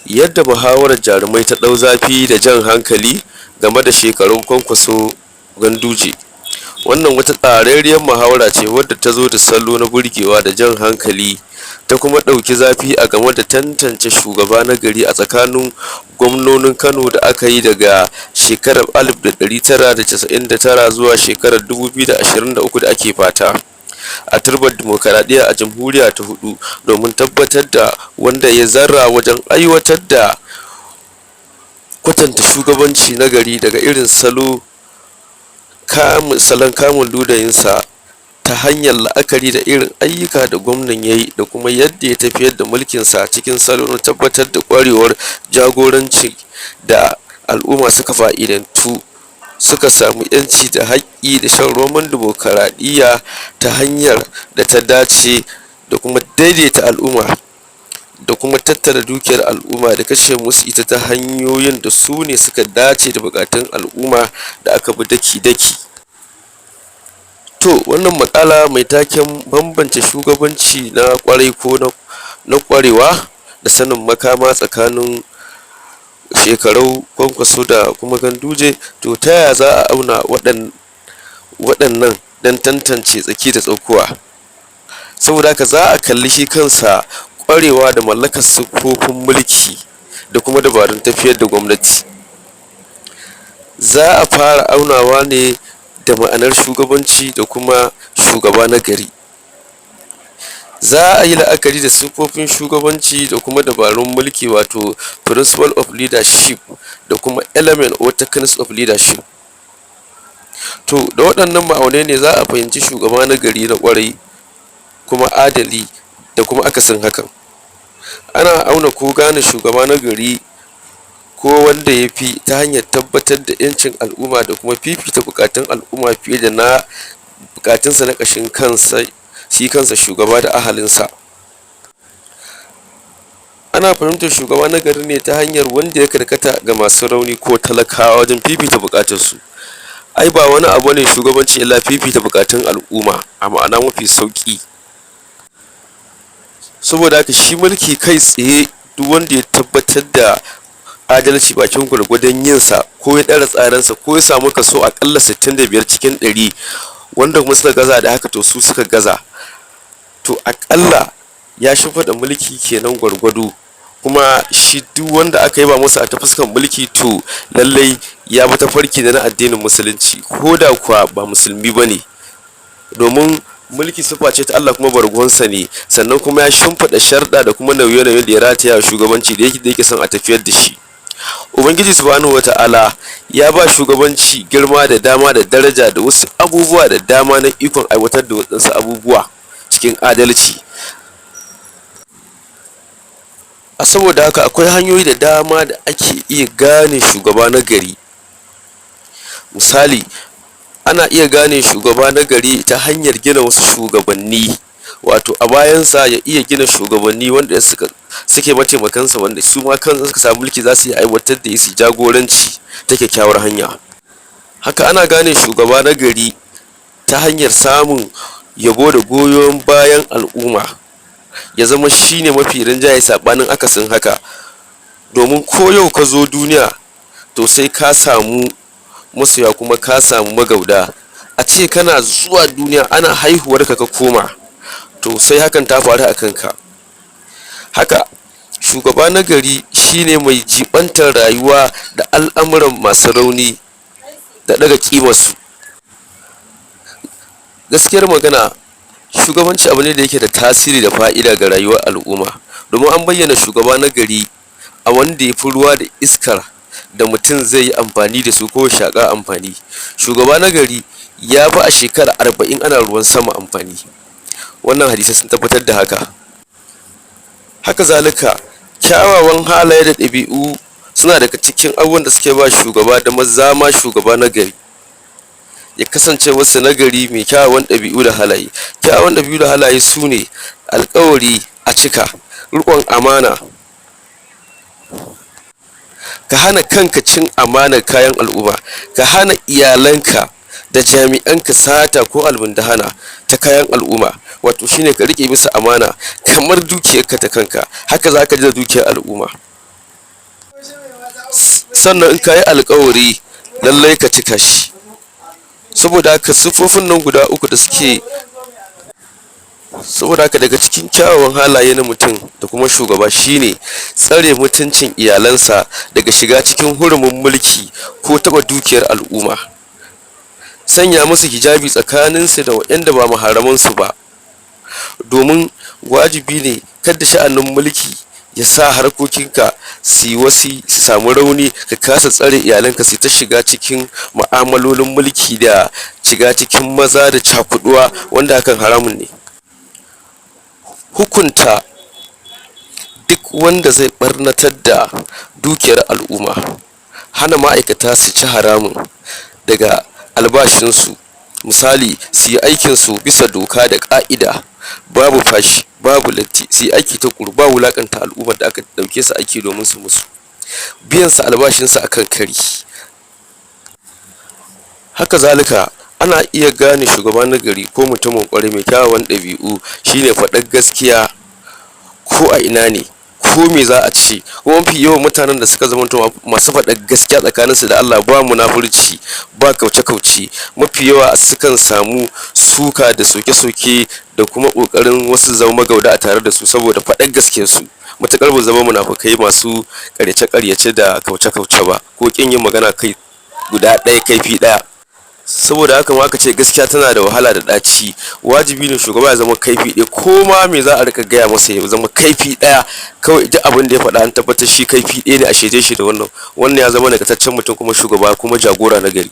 Yadda muhawarar jarumai ta ɗau zafi da jan hankali game da shekarun Kwankwaso Ganduje. Wannan wata tsararriyar muhawara ce wadda ta zo da salo na burgewa da jan hankali ta kuma ɗauki zafi a game da tantance shugaba na gari a tsakanin gwamnonin Kano da aka yi daga shekarar 1999 zuwa shekarar 2023 da ake fata a turbar dimokuraɗiyya a jamhuriya ta hudu, domin tabbatar da wanda ya zarra wajen aiwatar da kwatanta shugabanci na gari daga irin salo salon kamun ludayinsa ta hanyar la'akari da irin ayyuka da gwamnan ya yi da kuma yadda ya tafiyar da mulkinsa cikin salo na tabbatar da ƙwarewar jagoranci da al'umma suka fa'idantu, suka samu 'yanci da haƙƙi da shan romon dimokuraɗiyya ta hanyar da ta dace da kuma daidaita al'umma da kuma tattara dukiyar al'umma da kashe musu ita ta hanyoyin da su ne suka dace da buƙatun al'umma da aka bi daki-daki. To, wannan maƙala mai taken bambance shugabanci na ƙwarai ko na ƙwarewa da sanin makama tsakanin Shekarau, Kwankwaso da kuma Ganduje, to ta yaya za a auna waɗannan don tantance tsaki da tsakuwa? Saboda haka za a kalli shi kansa ƙwarewa da mallakar siffofin mulki da kuma dabarun tafiyar da gwamnati. Za a fara aunawa ne da ma'anar shugabanci da kuma shugaba na gari. Za a yi la'akari da siffofin shugabanci da kuma dabarun mulki, wato principle of leadership da kuma element or techniques of leadership. To, da waɗannan ma'aunai ne za a fahimci shugaba na gari, na ƙwarai kuma adali, da kuma akasin hakan. Ana auna ko gane shugaba na gari ko wanda ya fi ta hanyar tabbatar da 'yancin al'umma da kuma fifita buƙatun al'umma fiye da na buƙatunsa na ƙashin kansa, shi kansa shugaba da ahalinsa. Ana fahimtar shugaba na gari ne ta hanyar wanda ya karkata ga masu rauni ko talakawa wajen fifita buƙatarsu. Ai ba wani abu ne shugabanci illa fifita buƙatun al'umma a ma'ana mafi sauƙi. Saboda haka shi mulki kai tsaye, duk wanda ya tabbatar da adalci bakin gwargwadon yinsa, ko ya ɗara tsaransa, ko ya samu kaso aƙalla 65 cikin 100, wanda kuma suka gaza da haka, to su suka gaza. To, aƙalla ya shimfiɗa mulki kenan gwargwado, kuma shi duk wanda aka yaba masa a ta fuskan mulki, to lallai ya bi tafarki na addinin Musulunci, ko da kuwa ba Musulmi ba ne, domin mulki siffa ce ta Allah kuma bargonsa ne. Sannan kuma ya shimfiɗa sharɗa da kuma nauye-nauye da ya rataya shugabanci da yake son a tafiyar da shi. Ubangiji Subhanahu Wata'ala ya ba shugabanci girma da dama da daraja da wasu abubuwa da dama na ikon aiwatar da waɗansu abubuwa cikin adalci. A saboda haka akwai hanyoyi da dama da ake iya gane shugaba na gari. Misali, ana iya gane shugaba na gari ta hanyar gina wasu shugabanni, wato a bayansa ya iya gina shugabanni wanda suke mataimakansa, wanda su ma kansu suka samu mulki za su iya aiwatar da su jagoranci ta kyakkyawar hanya. Haka ana gane shugaba na gari ta hanyar samun yabo da goyon bayan al'umma, ya zama shine mafi rinjaye, saɓanin akasin haka. Domin ko yau ka zo duniya, to sai ka samu masoya kuma ka samu magauda. A ce kana zuwa duniya, ana haihuwarka ka koma, to sai hakan ta faru a kanka. Haka shugaba na gari shine mai jiɓantar rayuwa da al'amuran masu rauni da ɗaga ƙimarsu. Gaskiyar magana, shugabanci abu ne da yake da tasiri da fa'ida ga rayuwar al'umma, domin an bayyana shugaba na gari a wanda ya fi ruwa da iskar da mutum zai yi amfani da su ko shaƙa amfani. Shugaba na gari ya fi a shekara 40 ana ruwan sama amfani. Wannan hadisai sun tabbatar da haka. Haka zalika, kyawawan halaye da ɗabi'u suna daga cikin abubuwan da suke ba shugaba damar zama shugaba na gari, ya kasance wasu nagari mai kyawawan ɗabi'u da halaye. Kyawawan ɗabi'u da halaye su ne alƙawari a cika, riƙon amana, ka hana kanka cin amanar kayan al'umma, ka hana iyalanka da jami'anka sata ko almundahana ta kayan al'umma, wato shine ka riƙe musu amana kamar dukiyarka ta kanka. Haka za ka ji da dukiyar al'umma. Sannan in ka yi alkawari, lallai ka cika shi. Saboda haka siffofin nan guda uku da suke, saboda haka daga cikin kyawawan halaye na mutum da kuma shugaba shine tsare mutuncin iyalansa daga shiga cikin hurumin mulki ko taɓa dukiyar al'umma, sanya musu hijabi tsakaninsu da waɗanda ba muharramansu ba, domin wajibi ne kada sha'anin mulki ya sa harkokinka su yi wasu su samu rauni, ka kasa tsare iyalanka su ta shiga cikin mu'amalolin mulki da shiga cikin maza da cakuduwa, wanda hakan haramun ne. Hukunta duk wanda zai ɓarnatar da dukiyar al'umma, hana ma'aikata su ci haramun daga albashinsu, misali su yi aikinsu bisa doka da ƙa'ida, babu fashi, babu latti, su yi aiki tuƙuru, ba wulaƙanta al'ummar da aka ɗauke su aiki domin su musu, biyan su albashinsu akan kari. Haka zalika ana iya gane shugaba na gari ko mutumin ƙwarai mai kyawawan ɗabi'u shine faɗar gaskiya ko a ina ne, ko me za a ce. Kuma mafi yawan mutanen da suka zamanto masu faɗar gaskiya tsakaninsu da Allah, ba munafurci, ba kauce-kauce, mafi yawa sukan samu suka da soke-soke da kuma ƙoƙarin wasu zama magauda a tare da su saboda faɗar gaskiyarsu, matuƙar ba zama munafukai masu ƙaryace-ƙaryace da kauce-kauce ba, ko ƙin yin magana kai guda ɗaya kaifi ɗaya. Saboda haka ma aka ce gaskiya tana da wahala da ɗaci. Wajibi ne shugaba ya zama kaifi ɗaya, ko ma me za a rika gaya masa ya zama kaifi ɗaya kawai. Duk abin da ya faɗa an tabbatar shi kaifi ɗaya ne, a shaide shi da wannan. Wannan ya zama nagartaccen mutum kuma shugaba kuma jagora na gari.